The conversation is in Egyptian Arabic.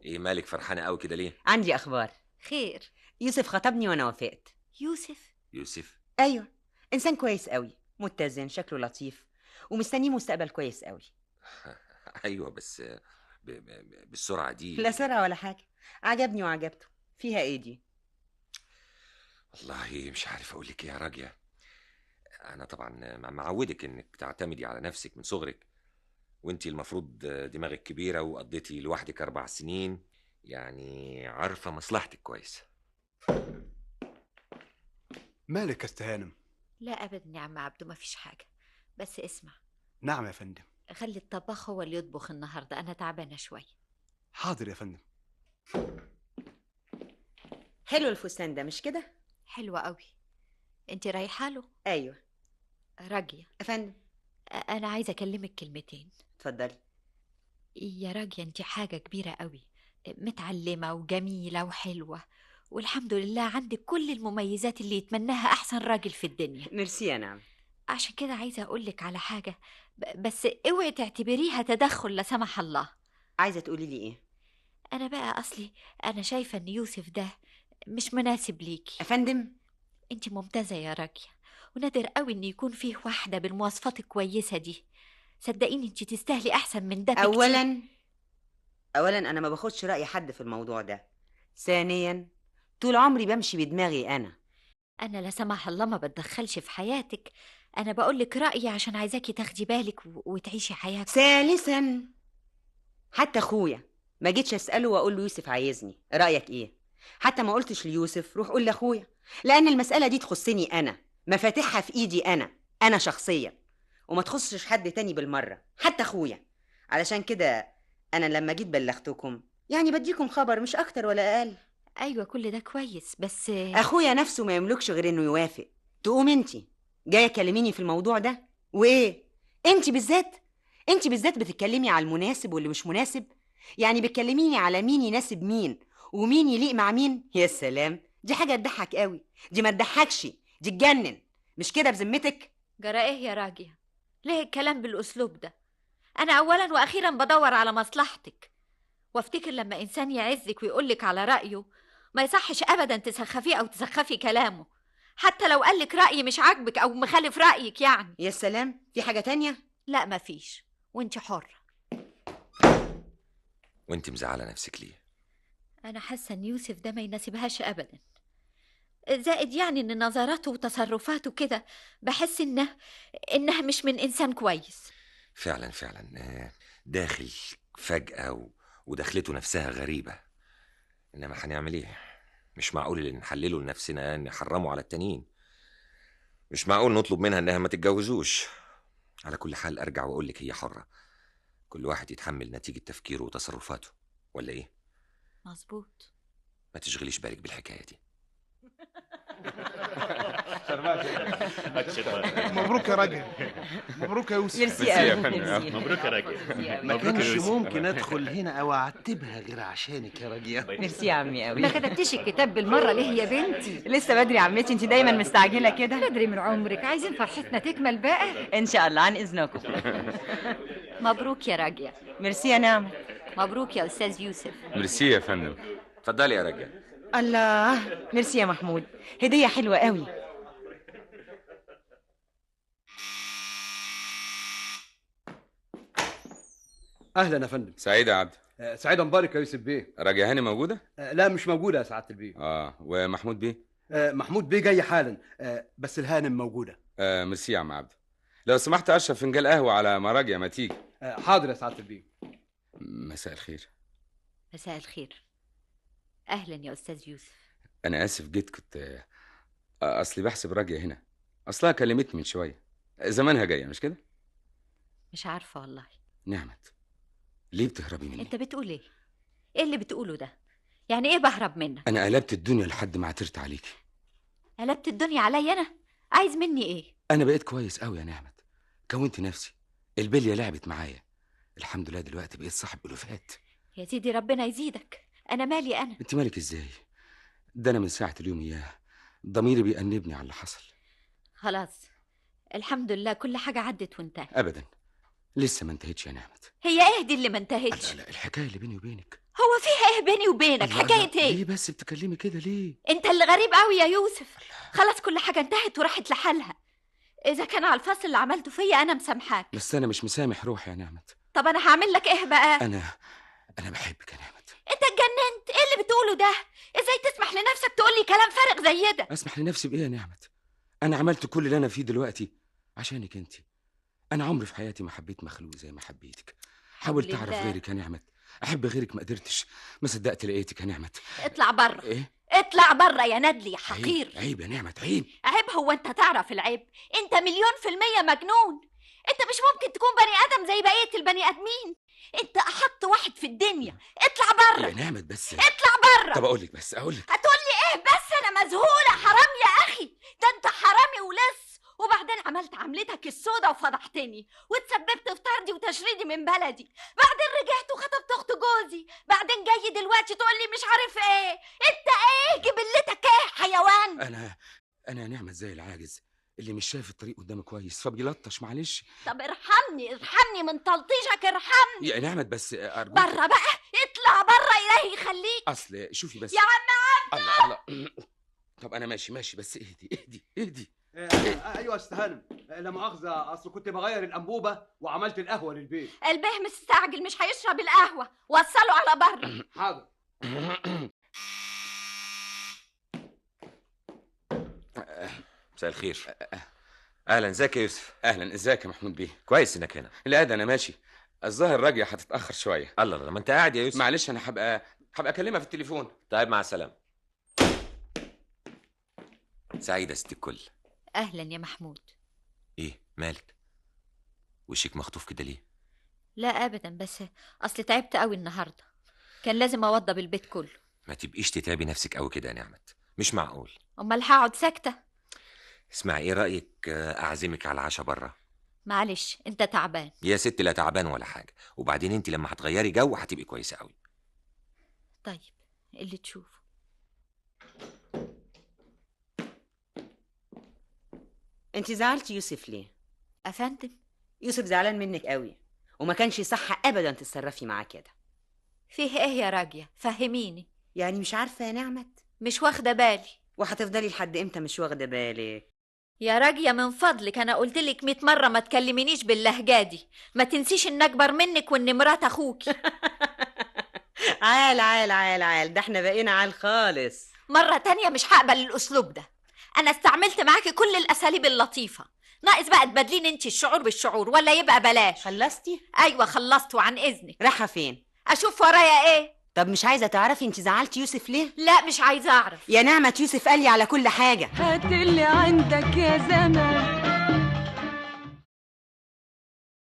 ايه مالك فرحانة قوي كده ليه؟ عندي اخبار. خير؟ يوسف خطبني وانا وافقت. يوسف؟ يوسف؟ ايوه، انسان كويس قوي، متزن، شكله لطيف، ومستنيه مستقبل كويس قوي. ايوه بس بالسرعة دي؟ لا سرعة ولا حاجة، عجبني وعجبته، فيها ايه دي؟ والله مش عارف اقول لك ايه يا راجيه. انا طبعا معودك انك تعتمدي على نفسك من صغرك، وانتي المفروض دماغك كبيرة وقضيتي لوحدك 4 سنين، يعني عارفه مصلحتك كويس. مالك يا أستاذ هانم؟ لا ابدا يا عم عبده، ما فيش حاجة، بس اسمع. نعم يا فندم. خلي الطباخ هو اللي يطبخ النهارده، انا تعبانة شوية. حاضر يا فندم. حلو الفستان ده مش كده؟ حلو قوي. انت رايحة له؟ ايوه. راجيه. يا فندم. انا عايزه اكلمك كلمتين. اتفضلي. يا راجيه انت حاجة كبيرة قوي، متعلمة وجميلة وحلوه، والحمد لله عندك كل المميزات اللي يتمناها احسن راجل في الدنيا. ميرسي يا نعم. عشان كده عايزه اقول لك على حاجة، بس اوعي تعتبريها تدخل لا سمح الله. عايزه تقولي لي ايه؟ انا بقى اصلي انا شايفه ان يوسف ده مش مناسب ليكي. يا فندم. انت ممتازة يا راجيه، ونادر قوي ان يكون فيه واحدة بالمواصفات الكويسة دي. صدقيني انت تستاهلي احسن من ده بكتير. اولا انا ما باخدش راي حد في الموضوع ده. ثانيا طول عمري بمشي بدماغي انا. انا لا سمح الله ما بتدخلش في حياتك، انا بقول لك رايي عشان عايزاكي تاخدي بالك وتعيشي حياتك. ثالثا حتى اخويا ما جيتش اساله واقول له يوسف عايزني، رايك ايه؟ حتى ما قلتش ليوسف روح قول لاخويا، لان المسالة دي تخصني انا، مفاتيحها في ايدي انا شخصيا، وما تخصش حد تاني بالمرة، حتى اخويا. علشان كده انا لما جيت بلغتكم، يعني بديكم خبر مش اكتر ولا اقل. ايوه كل ده كويس، بس اخويا نفسه ما يملكش غير انه يوافق. تقوم انتي جاية تكلميني في الموضوع ده؟ وايه انتي بالذات؟ انتي بالذات بتتكلمي على المناسب واللي مش مناسب؟ يعني بتكلميني على مين يناسب مين ومين يليق مع مين؟ يا سلام، دي حاجة تضحك قوي. دي ما تضحكش، دي تجنن، مش كده بذمتك؟ جرى ايه يا راجيه؟ ليه الكلام بالاسلوب ده؟ انا اولا واخيرا بدور على مصلحتك، وافتكر لما انسان يعزك ويقولك على رايه ما يصحش ابدا تسخفيه او تسخفي كلامه، حتى لو قالك راي مش عاجبك او مخالف رايك يعني. يا سلام، في حاجة تانية؟ لا مفيش، وانت حره. وانت مزعله نفسك ليه؟ انا حاسه ان يوسف ده ما يناسبهاش ابدا، زائد يعني ان نظراته وتصرفاته كده بحس انها مش من انسان كويس. فعلا فعلا داخل فجأة ودخلته نفسها غريبة. انما هنعمل ايه؟ مش معقول اللي نحلله لنفسنا نحرمه على التانيين. مش معقول نطلب منها انها ما تتجوزوش. على كل حال ارجع واقول لك هي حرة، كل واحد يتحمل نتيجة تفكيره وتصرفاته، ولا ايه؟ مظبوط. ما تشغليش بالك بالحكاية دي. مبروك يا راجل. مبروك يا يوسف. ميرسي يا فندم. مبروك يا راجل. ما كانش ممكن ادخل هنا او اعتبها غير عشانك يا راجل. ميرسي يا عمي قوي. ما كتبتيش الكتاب بالمرة ليه يا بنتي؟ لسه بدري يا عمتي، انت دايما مستعجلة كده. بدري من عمرك، عايزين فرحتنا تكمل بقى. ان شاء الله، عن اذنكم. مبروك يا راجل. ميرسي يا نعمه. مبروك يا استاذ يوسف. ميرسي يا فندم. اتفضلي يا راجل. الله، ميرسي يا محمود، هدية حلوة قوي. اهلا يا فندم. سعيدة يا عبد. سعيدة مبارك يا يوسف بيه. راجع هاني موجودة؟ لا مش موجودة يا سعادة البيه. ومحمود بيه؟ محمود بيه جاي حالا، بس الهانم موجودة. ميرسي يا عم عبد. لو سمحت اشرب فنجان قهوة على ما راجع ما تيجي. حاضر يا سعادة البيه. مساء الخير. مساء الخير. اهلا يا استاذ يوسف. انا اسف جيت، كنت اصلي بحسب راجيه هنا، اصلها كلمتني من شوية، زمانها جاية مش كده؟ مش عارفه والله. نعمت، ليه بتهربي مني؟ انت بتقول ايه؟ ايه اللي بتقوله ده؟ يعني ايه بهرب منك؟ انا قلبت الدنيا لحد ما عثرت عليكي. قلبت الدنيا عليا انا؟ عايز مني ايه؟ انا بقيت كويس قوي يا نعمت، كونت نفسي، البلية لعبت معايا، الحمد لله دلوقتي بقيت صاحب الوفات. يا سيدي ربنا يزيدك. انا مالي انا؟ انت مالك ازاي؟ ده انا من ساعة اليوم اياه ضميري بيأنبني على اللي حصل. خلاص الحمد لله كل حاجة عدت وانتهت. ابدا لسه ما انتهتش يا نعمت. هي ايه دي اللي ما انتهتش؟ لا لا، الحكاية اللي بيني وبينك. هو فيها ايه بيني وبينك؟ حكاية ايه؟ ليه بس بتكلمي كده ليه؟ انت اللي غريب قوي يا يوسف. خلاص كل حاجة انتهت وراحت لحالها. اذا كان على الفصل اللي عملته فيا انا مسامحاك، بس انا مش مسامح روحي يا نعمت. طب انا هعمل لك ايه بقى؟ انا بحبك يا نعمت. انت اتجننت؟ ايه اللي بتقوله ده؟ ازاي تسمح لنفسك تقول لي كلام فارغ زي ده؟ اسمح لنفسي بايه يا نعمت؟ انا عملت كل اللي انا فيه دلوقتي عشانك انت. انا عمري في حياتي ما حبيت مخلوق زي ما حبيتك. حاولت اعرف غيرك يا نعمت، احب غيرك ما قدرتش، ما صدقت لقيتك يا نعمت. اطلع بره. ايه؟ اطلع بره يا ندلي يا حقير. عيب يا نعمت، عيب. عيب؟ هو انت تعرف العيب؟ انت 1,000,000% مجنون. انت مش ممكن تكون بني ادم زي بقية البني ادمين. انت احط واحد في الدنيا. اطلع بره يا نعمت. بس اطلع بره. طب اقول لك، بس اقول لك. هتقول لي ايه بس؟ انا مذهوله. حرام يا اخي، ده انت حرامي ولص، وبعدين عملت عملتك السودا وفضحتني وتسببت في طردي وتشريدي من بلدي، بعدين رجعت وخطبت اخت جوزي، بعدين جاي دلوقتي تقول لي مش عارف ايه. انت ايه جبلتك ايه حيوان؟ انا نعمت زي العاجز اللي مش شايف الطريق قدامه كويس فبيلطش. معلش. طب ارحمني، ارحمني من تلطيشك، ارحمني يا نعمت. بس ارجوك بره بقى، اطلع بره الهي يخليك. اصل شوفي بس يا عم عبده. الله الله. طب انا ماشي ماشي، بس اهدي اهدي اهدي. ايوه يا استاذ هانم، لا مؤاخذة، اصل كنت بغير الانبوبة وعملت القهوة للبيت. البيه مستعجل مش هيشرب القهوة، وصله على بره. حاضر. مساء الخير. اهلا، ازيك يا يوسف؟ اهلا، ازيك يا محمود بيه؟ كويس انك هنا. لا ده انا ماشي، الظاهر راجيه هتتاخر شوية. الله الله، ما انت قاعد يا يوسف. معلش انا هبقى اكلمها في التليفون. طيب مع السلامة. سعيدة ست الكل. اهلا يا محمود. ايه مالك؟ وشك مخطوف كده ليه؟ لا ابدا، بس اصل تعبت قوي النهارده، كان لازم اوضب البيت كله. ما تبقيش تتعبي نفسك قوي كده يا نعمت، مش معقول. امال هقعد ساكته؟ اسمعي، ايه رايك اعزمك على العشاء بره؟ معلش انت تعبان. يا ست لا تعبان ولا حاجة، وبعدين انت لما هتغيري جو هتبقي كويسة قوي. طيب اللي تشوفه. انت زعلتي يوسف ليه؟ افندم يوسف زعلان منك قوي، وما كانش صح ابدا تتصرفي معاه كده. فيه ايه يا راجيه؟ فهميني. يعني مش عارفه يا نعمت؟ مش واخده بالي. وهتفضلي لحد امتى مش واخده بالك؟ يا راجيه من فضلك، انا قلت لك 100 مرة ما تكلمينيش باللهجة دي. ما تنسيش ان اكبر منك وان مرات اخوكي. عال عال عال عال، ده احنا بقينا عال خالص. مرة تانية مش هقبل الاسلوب ده. انا استعملت معاكي كل الاساليب اللطيفة، ناقص بقى تبادلين انت الشعور بالشعور ولا يبقى بلاش. خلصتي؟ ايوه خلصت، وعن اذنك. رايحة فين؟ اشوف ورايا ايه. طب مش عايزه تعرفي انت زعلتي يوسف ليه؟ لا مش عايزه اعرف يا نعمه. يوسف قال لي على كل حاجة. هات اللي عندك يا زمان.